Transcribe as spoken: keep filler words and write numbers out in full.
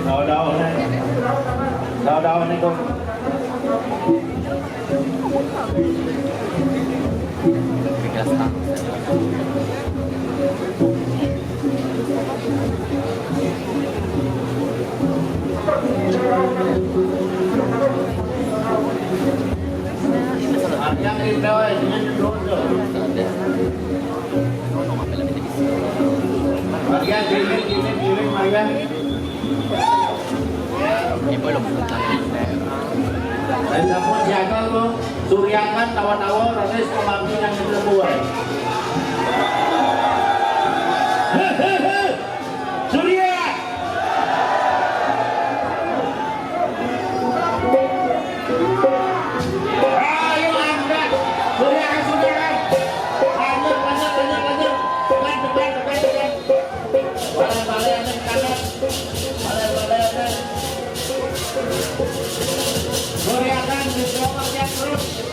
Daw-daw na. Daw-daw na ko. Maria, gini, gini, gini, Maria. Ay, tapos, jaga lo. Suriakan, tawa-tawa, rasis, pemangkin yang kita buat. Surya! Ayo angkat. Goyang, goyang. Lanjut, lanjut, lanjut, lanjut. Tekan, tekan, tekan, tekan. Balik, balik, angkat, angkat. Balik, balik, angkat. Goyangkan, goyangkan terus.